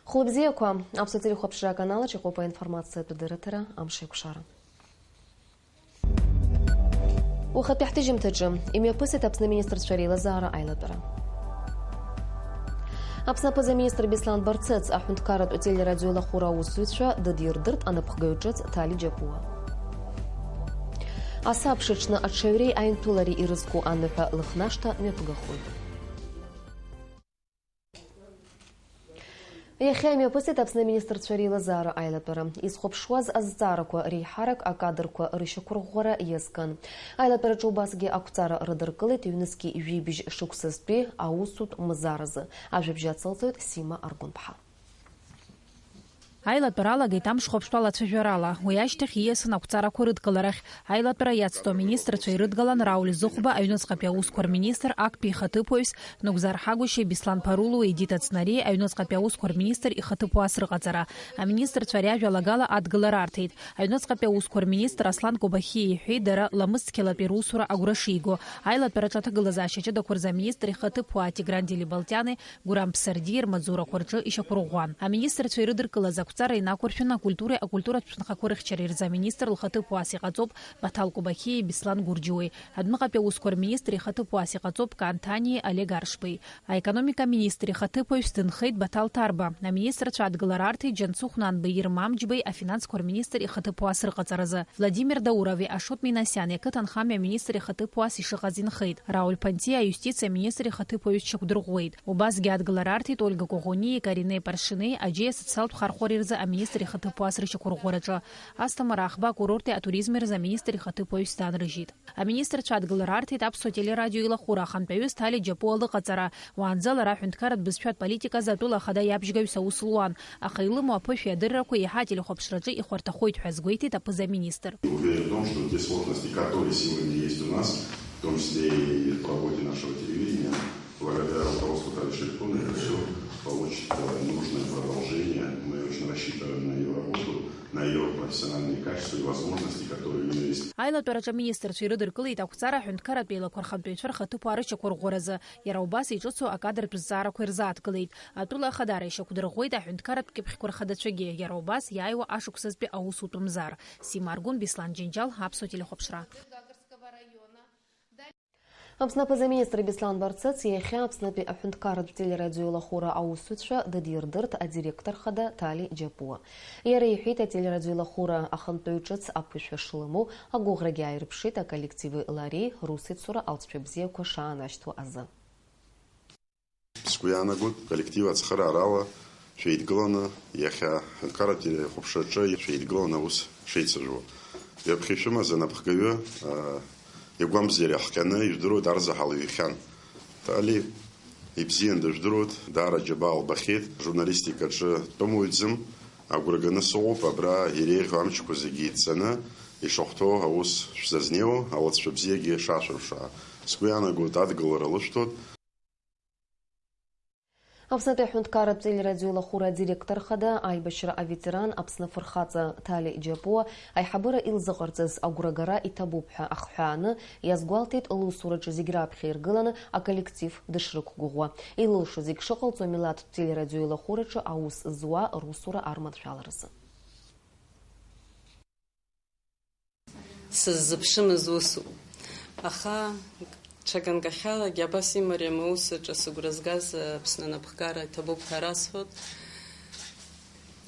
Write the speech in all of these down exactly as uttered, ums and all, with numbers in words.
Хәылбзиақәа, Аԥсуа телехәаԥшра аканалаҿ иҟоуп аинформациатә дырраҭара Амшеикәшара. Уахатәи ҳҭыжьымҭаҿы имҩаԥысит Аԥсны аминистрцәа реилазаара аилатәара. Аԥсны аԥыза-министр Беслан Барцыц аҳәынҭқарратә телерадиоеилахәыра аусзуҩцәа дыдирдырт анапхгаҩ ҿыц Ҭали Џьапуа. Асабшаҿны аҽаҩреи аинԥылареи ирызку аныҳәа Лыхнашҭа мҩаԥгахоит. Иахьа имҩаԥысит Аԥсны аминистрцәа реилазаара аилатәара. Изхәаԥшуаз азҵаарақәа реиҳарак акадрқәа рышьақәырӷәӷәара иазкын. Аилатәараҿы убасгьы ақәҵара рыдыркылеит ҩнызқьи жәибжь шықәсазтәи аусутә мзаразы. Ажәабжь ацылҵоит Сима Аргәынԥҳа. Аилатәара алагеит амш хәаԥштәала ацәажәарала. Уи ашьҭахь ииасын ақәҵарақәа рыдкыларахь. Аилатәара иацҵо аминистрцәа ирыдгалан Рауль Зыхәба, аҩныҵҟатәи аусқәа рминистр, актәи ихаҭыԥуаҩс, Нугзар Ҳагәышьеи Беслан Ԥарулуи, Едита Цнариеи, аҩныҵҟатәи аусқәа рминистр ихаҭыԥуаа срыҟаҵара. Аминистрцәа ари ажәалагала адгылара арҭеит. Аҩныҵҟатәи аусқәа рминистр Аслан Кобахьиа иҳәеит, дара ламыс цқьалатәи русура агәра шиго. Аилатәараҿы аҭагылазаашьа ҷыдақәа рзы аминистр ихаҭыԥуаа Тигран Делибалтиани Гурам Ԥсардиа рмаҵзурақәа рҿы ишьақәырӷәӷәан. Аминистрцәа ирыдыркылаз ақәҵара инақәыршәаны акультуреи акультуратә ԥсҭнхақәа рыхьчареи рзы аминистр лхаҭыԥуаас иҟаҵоуп Баҭал Кобахьиеи Беслан Гурџьуеи, адәныҟатәи аусқәа рминистр ихаҭыԥуаас иҟаҵоуп Каан Ҭаниеи Олег Аршбеи. Аекономика аминистр ихаҭыԥуаҩс дынхеит Баҭал Ҭарба, аминистрцәа адгылара арҭеит Џьансыхә Нанбеи Ермамџьбеи афинансқәа рминистр ихаҭыԥуаас рыҟаҵаразы. Владимир Даурови Ашот Минасиани ақыҭанхамҩа аминистр ихаҭыԥуаас ишыҟаз инхеит. Рауль Пантиа аиустициа аминистр ихаҭыԥуаҩс дшьақәдырӷәӷәеит. Убасгьы адгылара арҭеит Ольга Коӷониеи Каринеи Паршинеи аџьеи асоциалтә хархәареи рзы аминистр ихаҭыԥуаас рышьақәырӷәӷәараҿы. Асҭамыр Аахба акурорти атуризми рзы аминистр ихаҭыԥуаҩс даанрыжьит. Аминистрцәа адгылара арҭеит Аԥсуа телерадио илахәыра ахантәаҩыс Ҭали Џьапуа лыҟаҵара. Уаанӡа лара аҳәынҭқарратә бызшәатә политиказы атәыла ахада иабжьгаҩыс аус луан, аха илымоу аԥышәеи адыррақәеи еиҳа ателехәаԥшраҿы ихәарҭахоит ҳәа азгәеиҭеит аԥыза-министр. Уверен в том, что те сложности, которые сегодня есть у нас, в том числе и в работе нашего телевидения, благодаря руководству Ҭали Шелькуна это всё получит, э, нужное продолжение. Мы очень рассчитываем на её работу, на её профессиональные качества и возможности, которые у неё есть. Аилатәараҿы аминистрцәа ирыдыркылеит ақәҵара аҳәынҭқарратә еилақәа рхантәаҩцәа рхаҭыԥуаа рышьақәырӷәӷәаразы. Иара убас иҿыцу акадртә зҵаарақәа ирзааҭгылеит. Атәыла ахадара ишьақәдырӷәӷәеит аҳәынҭқарратә кьыԥхьқәа рхадацәагьы, иара убас иааиуа ашықәсазтәи аусутә мзар. Сима Аргәын, Беслан Џьынџьал, Аԥсуа телехәаԥшра. Аԥсны аԥыза-министр Беслан Барцыц иахьа Аԥснытәи аҳәынҭқарратә телерадиоеилахәыра аусзуҩцәа дыдирдырт адиректор хада Ҭали Џьапуа. Иара иҳәеит, ателерадиоеилахәыра ахантәаҩ ҿыц аԥышәа шлымоу агәыӷрагьы ааирԥшит аколлективи лареи русеицура алҵшәа бзиақәа шаанашьҭуа азы. Сгәы иаанагоит, коллектив ацхыраарала шәеидгыланы, иахьа аҳәынҭқарратә телехәаԥшраҿы шәеидгыланы аус шеицыжәуа. Ҩаԥхьа ишәымаз анапхгаҩы, аа, игәамбзиара иаҳҟьаны, ижәдыруеит, арзаҳал иҩхьан. Ҭали ибзиан дыжәдыруеит, даара аџьабаа лбахьеит, журналистикаҿы дтәымуаҩӡам, агәра ганы сыҟоуп, абра иреиӷьу амчқәа зегьы идҵаны, ишахәҭоу аус шәзазнеиуа, алҵшәа бзиагьы шашәыршаа. Сгәы иаанагоит, адгылара лышәҭоит. Аԥснытәи аҳәынҭқарратә телерадиоеилахәыра адиректор хада, аибашьра аветеран, Аԥсны афырхаҵа Ҭали Џьапуа аиҳабыра илзыҟарҵаз агәрагара иҭабуп ҳәа ахҳәааны иазгәалҭеит лусураҿы зегь раԥхьа иргыланы аколлектив дышрықәгәыӷуа, илылшо зегь шыҟалҵо амилаҭтә телерадиоеилахәыраҿы аус зуа русура арманшәаларазы. Сыззыԥшымыз усуп. Аха ҽа ганкахьалагьы абас имариам аус аҿы сыгәра згаз Аԥсны анапхгара иҭабуп ҳәа расҳәоит.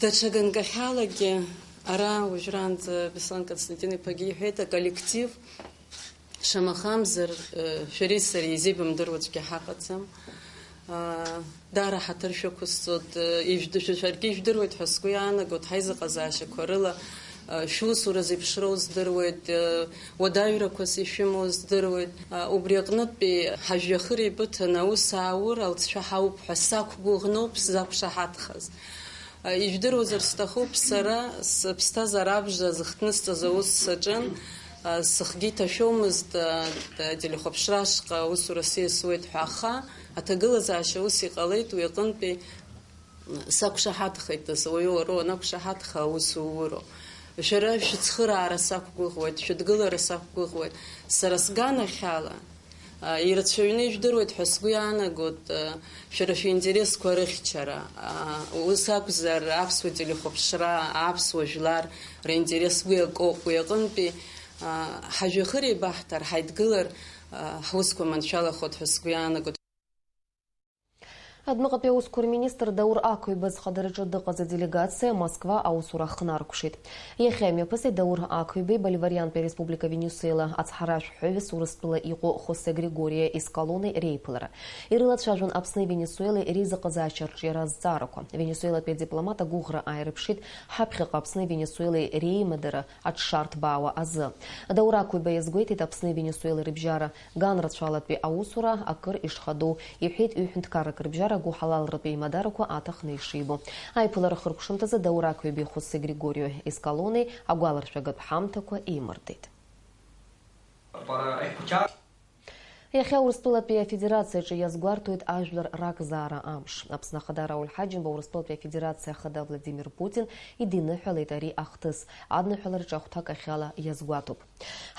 Даҽа ганкахьалагьы ара уажәраанӡа Беслан Константин-иԥагьы иҳәеит, аколлектив, шамахамзар, э, шәареи сареи изеибамдыруа аӡәгьы ҳаҟаӡам. Аа, даара ҳаҭыр шәықәысҵоит, э, ижәд-, шәа-, шәаргьы ижәдыруеит ҳәа сгәы иаанагоит, ҳаизыҟазаашьақәа рыла, э, шәусура зеиԥшроу здыруеит, э, уадаҩрақәас ишәымоу здыруеит. Э, убри аҟнытәи ҳажәҩахыр еибыҭаны аус ааур алҵшәа ҳауп ҳәа сақәгәыӷноуп сзақәшаҳаҭхаз. Ижәдыруазар сҭахуп, сара сыԥсҭазаара абжа зыхҭнысҵаз аус саҿын, сыхгьы иҭашәомызт, ателехәаԥшра ашҟа аусура сиасуеит ҳәа, аха аҭагылазаашьа ус иҟалеит, уи аҟынтәи сақәшаҳаҭхеит, ауаҩы уара уанақәшаҳаҭха аус ууроуп. Шәара шәыцхыраара сақәгәыӷуеит, шәыдгылара сақәгәыӷуеит. Сара сганахьала, Ирацәаҩны ижәдыруеит ҳәа сгәы иаанагоит шәара шәинтересқәа рыхьчара. Ус акәзар, аԥсуа телехәаԥшра, аԥсуа жәлар ринтерес уи акоуп, уи аҟынтәи ҳажәҩахыр еибаҳҭар, ҳаидгылар, ҳусқәа маншәалахоит ҳәа сгәы иаанагоит. Адәныҟатәи аусқәа рминистр Даур Ақәибаз хадара ҿы дыҟаз аделегациа Москва аусура ахнаркәшеит. Иахьа имҩаԥысит Даур Ақәибеи Боливариантәи ареспублика Венесуела ацҳаражәҳәаҩыс Урыстәыла иҟоу Хосе Григорио Эскалони реиԥылара. Ирылацәажәон Аԥсни Венесуелеи реизыҟазаашьа арҿиара азҵаарақәа. Венесуелатәи адипломат агәыӷра ааирыԥшит ҳаԥхьаҟа Аԥсни Венесуелеи реимадара аҽшарҭбаауа азы. Даур Ақәиба иазгәеиҭеит Аԥсни Венесуелеи рыбжьара ганрацәалатәи аусура акыр ишхадоу. Иҳәеит, ҩ-ҳәынҭқаррак рыбжьара агәыҳалалратә еимадарақәа аҭахны ишибо. Аиԥылара хыркәшамҭазы Даур Ақәибеи Хосе Григорио Эскалони агәаларшәагатә ҳамҭақәа еимырдеит. Иахьа Урыстәылатәи Афедерациаҿы иазгәарҭоит ажәлар ракзаара амш. Аԥсны Ахада Рауль Ҳаџьымба Урыстәылатәи Афедерациа Ахада Владимир Путин идиныҳәалеит ари ахҭыс адныҳәалараҿы ахәҭакахьала иазгәаҭоуп.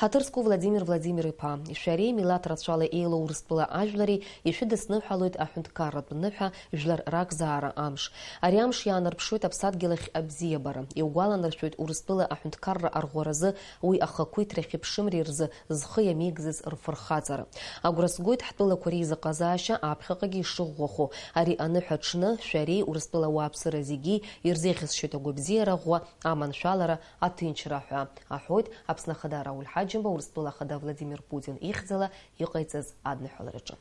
Ҳаҭыр зқәу Владимир Владимир-иԥа, шәареи милаҭ рацәала еилоу Урыстәыла ажәлари ишәыдысныҳәалоит аҳәынҭқарратә ныҳәа, жәлар ракзаара амш. Ари амш иаанарԥшуеит аԥсадгьыл ахь абзиабара. Иугәаланаршәоит Урыстәыла аҳәынҭқарра арӷәаразы уи ахақәиҭрахьи ԥшымреи рзы зхы иамеигӡаз рфырхаҵара. Агәра згоит ҳтәылақәа реизыҟазаашьа аԥхьаҟагьы ишыӷәӷәахо. Ари аныҳәа аҽны шәареи Урыстәыла ауааԥсыра зегьы ирзеиӷьасшьоит агәабзиара ӷәӷәа, аманшәалара, аҭынчра ҳәа, аҳәоит Аԥсны Ахада Рауль Ҳаџьымба Урыстәыла Ахада Владимир Путин ихьӡала иҟаиҵаз адныҳәалараҿы.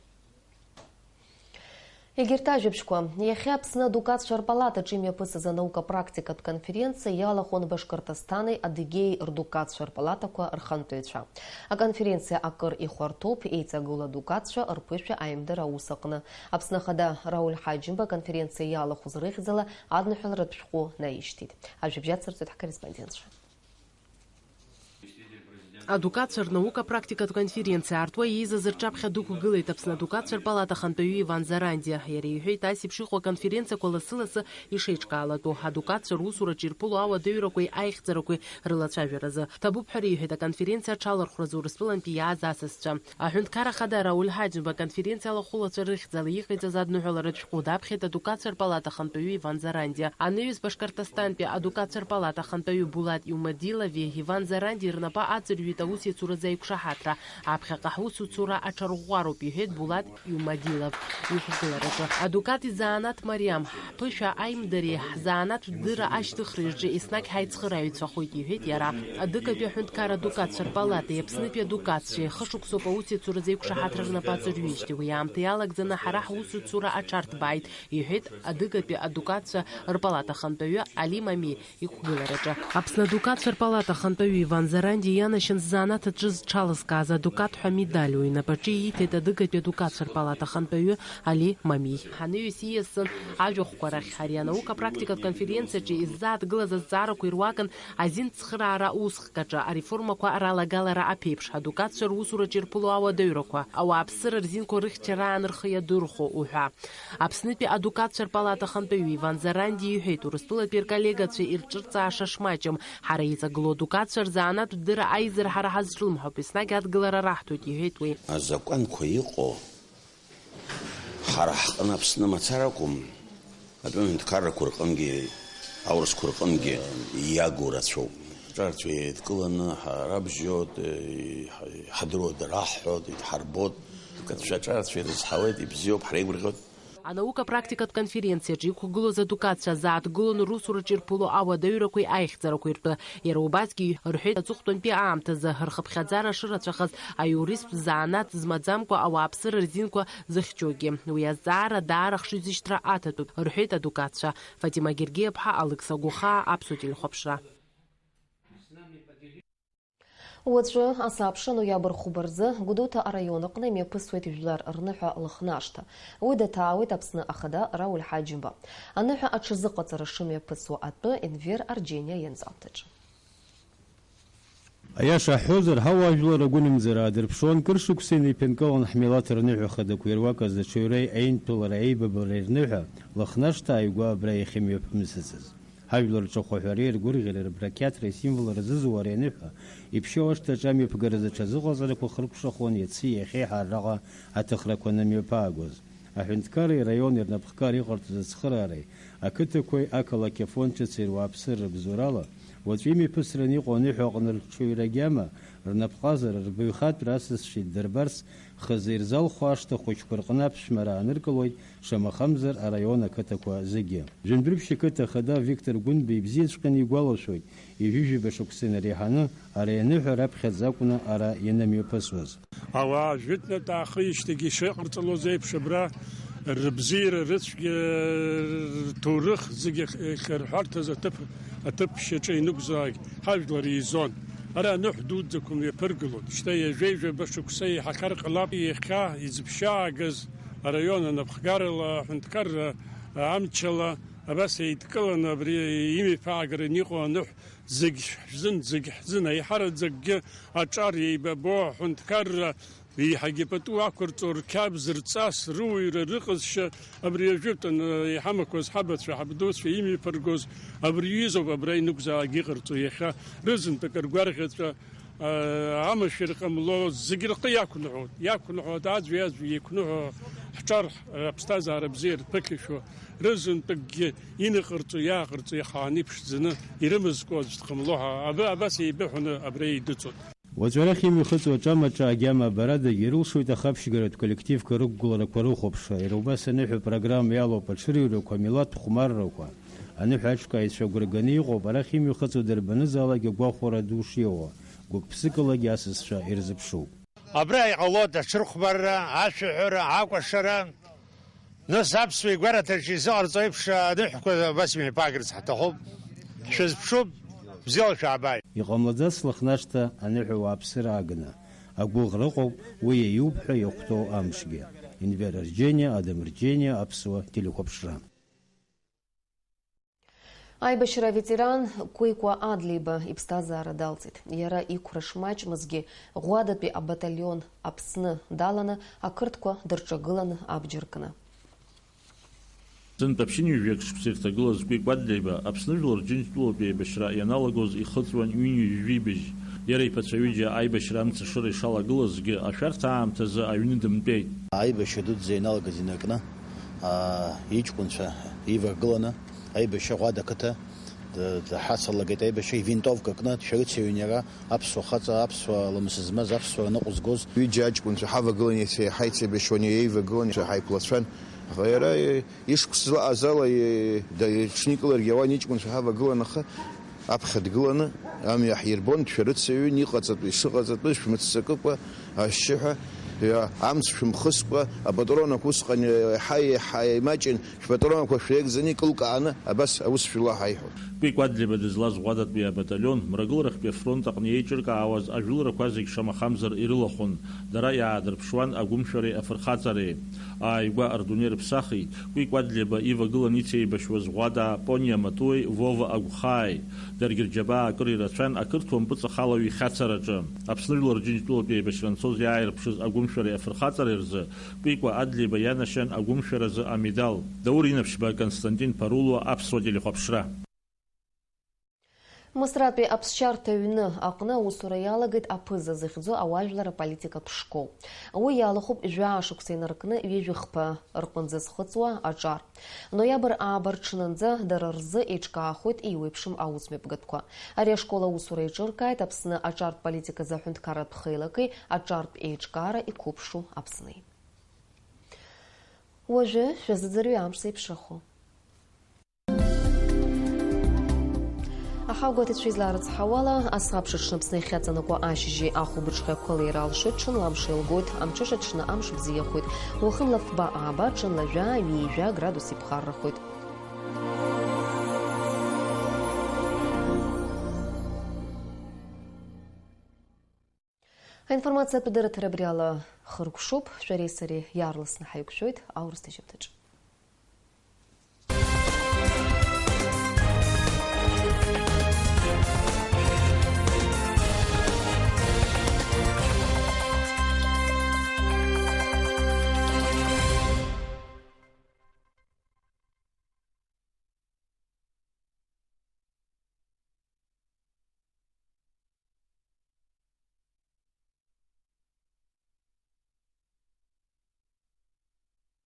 Егьырҭ ажәабжьқәа. Иахьа Аԥсны адукатцәа рпалатаҿы имҩаԥысыз анаука-практикатә конференциа иалахәын Башкортостани Адыгеи рдукатцәа рпалатақәа рхантәаҩцәа. Аконференциа акыр ихәарҭоуп, еиҵагылоу адукатцәа рԥышәа аимдара аус аҟны. Аԥсны Ахада Рауль Ҳаџьымба аконференциа иалахәыз рыхьӡала адныҳәаларатә шәҟәы наишьҭит. Ажәабжь ацырҵоит ҳкорреспондентцәа. Адукатцәа рнаука практикатә конференциа аартуа еизаз рҿаԥхьа дықәгылеит Аԥсны адукатцәа рпалата ахантәаҩы Иван Зарандиа. Иара иҳәеит, ас еиԥш иҟоу аконференциақәа лассы-лассы ишеиҿкаалатәу, адукатцәа русураҿы ирԥыло ауадаҩрақәеи аихьӡарақәеи рылацәажәаразы. Ҭабуп ҳәа реиҳәеит аконференциа аҽалархәразы Урыстәылантәи иааз асасцәа. Аҳәынҭқар Ахада Рауль Ҳаџьымба аконференциа алахәылацәа рыхьӡала иҟаиҵаз адныҳәаларатә шәҟәы даԥхьеит адукатцәа рпалата ахантәаҩы Иван Зарандиа. Анаҩс Башкортостантәи адукатцәа рпалата ахантәаҩы Булат Иумадилови Иван Зарандиеи рнапы аҵырҩит аус иацуразы аиқәшаҳаҭра. Аԥхьаҟа ҳусуцура аҽарӷәӷәароуп, иҳәеит Булат Иумадилов иқәгылараҿы. Адукат изанааҭ мариам, ҳԥышәа аимдареи ҳзанааҭтә дырра ашьҭыхреи рҿы еснагь ҳаицхырааҩцәахоит, иҳәеит иара. Адыгатәи аҳәынҭқар адукатцәа рпалатеи Аԥснытәи адукатцәеи хышықәсоуп аус иацуразы аиқәшаҳаҭра рнапы аҵырҩижьҭеи уи аамҭа иалагӡаны ҳара ҳусуцура аҽарҭбааит, иҳәеит Адыгатәи адукатцәа рпалата ахантәаҩы Али Мами иқәгылараҿы. Аԥсны адукатцәа рпалата ахантәаҩы Иван Заранди ианашьан ззанааҭ аҿы зҽалызкааз адукат ҳәа амедаль уи инапаҿы ииҭеит Адыгатәи адукатцәа рпалата ахантәаҩы Али Мами. Анаҩс ииасын ажәахәқәа рахь. Ари анаука-практикатә конференциаҿы иззааҭгылаз азҵаарақәа ируакын азин цхыраара усхк аҿы ареформақәа ралагалара аԥеиԥш, адукатцәа русураҿы ирԥыло ауадаҩрақәа, ауааԥсыра рзинқәа рыхьчараан рхы иадырхәо уҳәа. Аԥснытәи адукатцәа рпалата ахантәаҩы Иван Заранди иҳәеит, Урыстәылатәи рколлегацәа ирҿырҵааша шмаҷым, ҳара иҵагылоу адукатцәа рзанааҭтә дырра аизара ҳара ҳазҿлымҳауп, еснагь адгылара раҳҭоит, иҳәеит уи. Азакәанқәа иҟоу ҳара ҳҟны Аԥсны мацара акәым, атәым ҳәынҭқаррақәа рҟынгьы, аурысқәа рҟынгьы иагу рацәоуп. Ҿарҵәи еидкыланы ҳара бжьот, иҳадыруа дара ҳҳәот, идҳарбот, адукатцәа аҿарацәа ирызҳауеит, ибзиоуп, ҳреигәырӷьот. Анаука-практикатә конференциаҿы иқәгылоз адукатцәа зааҭгылон русураҿы ирԥыло ауадаҩрақәеи аихьӡарақәеи ртәы. Иара убасгьы рҳәеит, аҵыхәтәантәи аамҭазы рхыԥхьаӡара шырацәахаз аиуристтә занааҭ змаӡамкәа ауааԥсыра рзинқәа зыхьчогьы. Уи азҵаара даара хшыҩзышьҭра аҭатәуп, рҳәеит адукатцәа. Фатима Гергиаԥҳа, Алықьса Гәахаа, Аԥсуа телехәаԥшра. Уаҵәы, асабша, ноиабр хәба рзы, Гәдоуҭа араион аҟны имҩаԥысуеит жәлар рныҳәа Лыхнашҭа. Уи даҭаауеит Аԥсны Ахада Рауль Ҳаџьымба. Аныҳәа аҽазыҟаҵара шымҩаԥысуа атәы Енвер Арџьениа ианҵамҭаҿы. Аиаша ҳҳәозар, ҳауаажәлар агәынамӡара аадырԥшуан, кыр шықәса инеиԥынкылан ҳмилаҭ рныҳәа хадақәа ируакыз аҽаҩреи аинтәылара аибабареи рныҳәа Лыхнашҭа ааигәа абра иахьымҩаԥымсыцыз. Ажәлар рҿахәаҳәареи ргәырӷьареи рыбрақьаҭреи асимвол рзызуа ари аныҳәа, иԥшьоу ашҭаҿы амҩаԥгаразы аҽазыҟаҵарақәа хыркәшахуан иаци иахьеи ҳарраҟа аҭыхрақәа анымҩаԥаагоз. Аҳәынҭқарреи араиони рнапхгара иҟарҵоз ацхыраареи, ақыҭақәеи ақалақь Афон ҿыци руааԥсыра рыбзоурала, уаҵәы имҩаԥысраны иҟоу аныҳәа аҟны рҽаҩра агьама, рнапҟазара, рбаҩхатәра асасцәа иддырбарц, хазы ирзалху ашҭа хәыҷқәа рҟны аԥшәмара ааныркылоит, шамахамзар араион ақыҭақәа зегьы. Жәындәрыԥшь ақыҭа ахада Виктор Гәынба ибзиаҵәҟьаны игәалашәоит, ҩажәижәаба шықәса инареиҳаны ари аныҳәа раԥхьаӡа акәны ара ианымҩаԥысуаз. Ауаа жәытәнатә аахижьҭеигьы ишыҟарҵалоз еиԥш, абра рыбзиара, рыцәгьа, рҭоурых зегьы хырҳәарҭаз аҭыԥ, аҭыԥ шьаҿа инықәзаак ҳажәлар еизон. Ара аныҳә дуӡӡақәа мҩаԥыргылон. Шьҭа ҩажәеи жәаба шықәса еиҳахьар ҟалап. Иахьа изыԥшьаагаз араион анапхгарала, аҳәынҭқарра амчала абас еидкыланы абри имҩаԥаагараны иҟоу аныҳә зегь шәзын, зегь ҳзын, аиҳараӡакгьы аҿар еибабо аҳәынҭқарра еиҳагьы пату ақәырҵо, рқьабз, рҵас, рыуаҩра, рыҟазшьа, абри ажәытәан, э, иҳамақәаз ҳабацәа, ҳабдуцәа имҩаԥыргоз, абри ҩызоуп абра инықәзаалак иҟарҵо иахьа, рызынтәык ргәарӷьаҵәа, э, амашәыр ҟамло, зегь рхы иақәныҳәоит, иақәныҳәоит, аӡәи-аӡәи еиқәныҳәо, ҳҿар, аԥсҭазаара бзиа рԥыхьашәо, рызынтәыкгьы иныҟарҵо, иааҟарҵо, ихааны иԥшӡаны, ирымазкуа аӡә дҟамло ҳәа, абы, абас еибыҳәаны абра еидыҵоит. Уаҵәы арахь имҩахыҵуа аҿамаҿа агьама абарадагьы ирылшоит ахаԥшьгаратә коллективқәа рықәгыларақәа рыхәаԥшра, иара убас аныҳәа программа иалоуп аҽырҩрақәа, амилаҭ хәмаррақәа. Аныҳәа аҿкааҩцәа агәра ганы иҟоуп арахь имҩахыҵуа дарбанызаалак агәахәара ду шиоуа, гәык-ԥсыкалагьы асасцәа ирзыԥшуп. Абра иҟалоит аҽырхәмарра, ашәаҳәара, акәашара. Нас аԥсуа игәараҭаҿ изыҟарҵо еиԥш, аныҳәқәа абас имҩаԥаагарц ҳҭахуп. Шәазԥшуп, бзиала шәаабааит. Иҟамлаӡац Лыхнашҭа аныҳәа уааԥсыра агны. Агәыӷра ыҟоуп уи иаиуп ҳәа иахәҭоу амшгьы. Енвер Арџьениа, Адам Рџьениа, Аԥсуа телехәаԥшра. Аибашьра аветеран Кәикәа Адлеиба иԥсҭазаара далҵит. Иара иқәра шмаҷмызгьы, ӷәадатәи абаталион Аԥсны даланы, ақырҭқәа дырҿагыланы абџьар кны. Сынтәа ԥшьынҩажәак шықәса ирҭагылаз Кәикәа Адлеиба Аԥсны Жәлар Џьынџьтәылатәи аибашьра ианалагоз ихыҵуан ҩынҩажәи быжь. Иара иԥацәа ҩыџьа аибашьра амцашыра ишалагылазгьы, ашәарҭа аамҭазы аҩны дымтәеит. Аибашьра дуӡӡа ианалагаз инаркны, аа, иҷкәынцәа ивагыланы, аибашьра Ӷәада ақыҭа д-, д-, ҳацалагеит. Аибашьра ивинтовка кны дшәарыцаҩын иара, аԥсуа хаҵа, аԥсуа ламыс змаз, аԥсуара ныҟәызгоз. Ҩыџьа аҷкәынцәа ҳавагылан, иацы ҳаицеибашьуан, иара ивагылан, ҳаиқәлацәан. Аха иара, э, ишықәсыз ыҟаз ала, э, да-, иҽникыларгьы ауан, иҷкәынцәа ҳавагылан, аха аԥхьа дгыланы амҩа ҳирбон, дшәарыцаҩын, иҟаҵатәу, ишыҟаҵатәыз шәмыццакыкәа, ашьшьыҳәа, иа-, амц шәымхыскәа, апатронақәа усҟан, э, еиҳа, еиҳа имаҷын, шәпатронақәа шәеигӡаны, икылкааны, абас аус шәла ҳаиҳәон. Кәикәа Адлеиба дызлаз Ӷәадатәи абаталион, мрагыларахьтәи афронт аҟны еиҿыркаауаз ажәыларақәа зегь шамахамзар ирылахәын, дара иаадырԥшуан агәымшәареи афырхаҵареи. Ааигәа рдунеи рыԥсахит, Кәикәа Адлеиба ивагылан ицеибашьуаз Ӷәада, Пониа Матуеи Вова Агәхааи. Даргьы рџьабаа акыр ирацәан ақырҭуа мпыҵахалаҩ ихьацараҿы. Аԥсны Жәлар Џьынџьтәылатәи аибашьра анцоз иааирԥшыз агәымшәареи афырхаҵареи рзы Кәикәа Адлеиба ианашьан агәымшәаразы амедал. Даур Инаԥшьба, Константин Паруло, Аԥсуа телехәаԥшра. Мысратәи аԥсшьарҭа ҩны аҟны аусура иалагеит Аԥыза зыхьӡу ауаажәлар аполитикатә школ. Уи иалахәуп жәаа шықәса инаркны ҩажәи хԥа рҟынӡа зхыҵуа аҿар. Ноиабр ааба рҽынанӡа дара рзы еиҿкаахоит еиуеиԥшым аусмҩаԥгатәқәа. Ари ашкол аусура еиҿыркааит Аԥсны аҿартә политиказы аҳәынҭқарратә хеилаки аҿартә еиҿкаара иқәыԥшу Аԥсни. Уажәы шәазыӡырҩы амш зеиԥшрахо. Аҳауагәаҭаҩцәа излаарыцҳауала, асабша аҽны Аԥсны иахьаҵанакуа ашьыжьи ахәылбыҽхеиқәа леира алшоит, ҽынла амш еилгоит, амҽыша аҽны амш бзиахоит, уахынла фба ааба, ҽынла жәаа, ҩажәа градус иԥхаррахоит. Аинформациатә дырраҭара абри ала хыркәшоуп, шәареи сареи иаарласны ҳаиқәшәоит аурыс ҭыжьымҭаҿы.